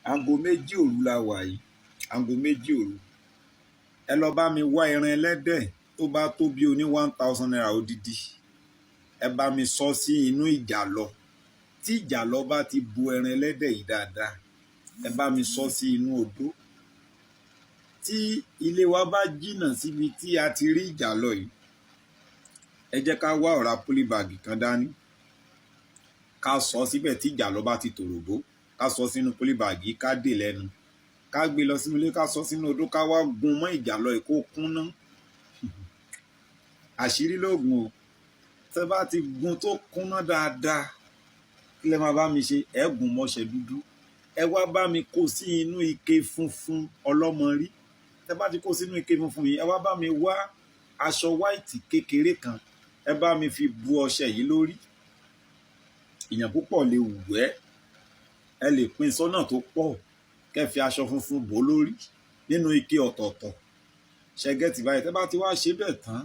Aago 2 òru la wà yìí, aago 2 òru. Ẹ lọ bá mi wá ẹran ẹlẹ́dẹ̀ tó bá tó bí oní ₦1,000 odidi. Ẹ bá mi sọ sí inú ìjàlọ. Tí ìjàlọ bá ti bu ẹran ẹlẹ́dẹ̀ yìí dáadáa, ẹ bá mi sọ sí inú odó. Tí ilé wa bá jìnnà síbi tí a ti rí ìjàlọ yìí, ẹ jẹ́ ká wá ọ̀rá polybag kan dání, ká sọ síbẹ̀. Tí ìjàlọ bá ti tòròbó, ká sọ sínú polybag yìí, ká dè lẹ́nu, ká gbé lọ sínú ilé, ká sọ sínú odó, ká wá gun mọ́ ìjàlọ yìí kó kúnná. Àṣírí lóògùn o. Tẹ́ bá ti gun tó kúnná dáadáa, kí lẹ máa bá mi ṣe? Ẹ gún mọ́ṣẹ dúdú, ẹ wá bá mi kó sí inú ike funfun ọlọ́mọrí. Tẹ́ bá ti kó sínú ike funfun yìí, ẹ wá bá mi wá aṣọ white kékeré kan, ẹ bá mi fi bu ọṣẹ yìí lórí. Èèyàn púpọ̀ lè wẹ̀, ẹ lè pín sọ́nà tó pọ̀, kẹ́ fi aṣọ funfun bò lórí nínú ike ọ̀tọ̀ọ̀tọ̀. Ṣẹgẹ́tì báyìí? Tẹ́ bá ti wá ṣe bẹ́ẹ̀ tán,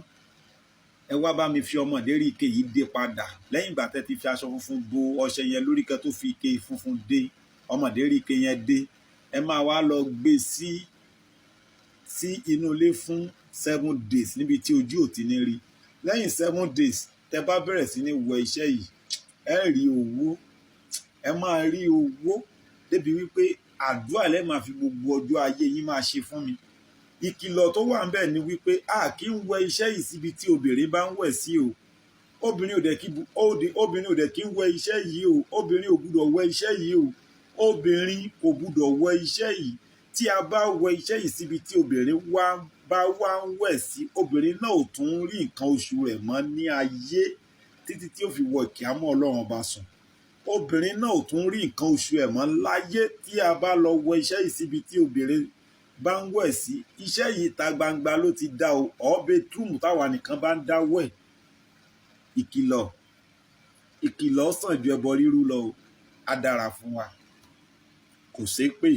ẹ wá bá mi fi ọmọdé rí ike yìí dé padà. Lẹ́yìn ìgbà tẹ́ ti fi aṣọ funfun bo ọṣẹ yẹn lórí, kẹ́ tó fi ike funfun dé, ọmọdé rí ike yẹn dé, ẹ máa wá lọ gbé sí inú ilé fún 7 days níbi tí ojú ò ti ní rí. Lẹ́yìn 7 days, tẹ́ bá bẹ̀rẹ̀ sí ní wẹ iṣẹ́ yìí, ẹ rí owó, ẹ máa rí owó débi wípé àdúrà lẹ́ máa fi gbogbo ọjọ́ ayé yín máa ṣe fún mi. Ìkìlọ̀ tó wà ńbẹ̀ ni wípé a kì í wẹ iṣẹ́ yìí síbi tí obìnrin bá ń wẹ̀ sí o. Obìnrin ò dẹ̀ kí ń wẹ iṣẹ́ yìí o. Obìnrin ò gbúdọ̀ wẹ iṣẹ́ yìí o. Obìnrin kò gbúdọ̀ wẹ iṣẹ́ yìí. Tí a bá wẹ iṣẹ́ yìí síbi tí obìnrin wá bá wá ń wẹ̀ sí, obìnrin náà ò tún rí nǹkan oṣù rẹ̀ mọ́ ní ayé títí tí ó fi wọ ìkìámọ́ Ọlọ́run ọba sùn. Obìnrin náà ò tún rí nǹkan oṣù ẹ̀ mọ́ láyé tí a bá lọ wẹ iṣẹ́ yìí síbi tí obìnrin bá ń wẹ̀ sí. Iṣẹ́ yìí, ta gbangba ló ti dá o, or bedroom táwa nìkan bá ń dá wẹ̀. Ìkìlọ̀, ìkìlọ̀ sàn ju ẹbọ rírú lọ o. Á dára fún wa. Kò ṣeé pè.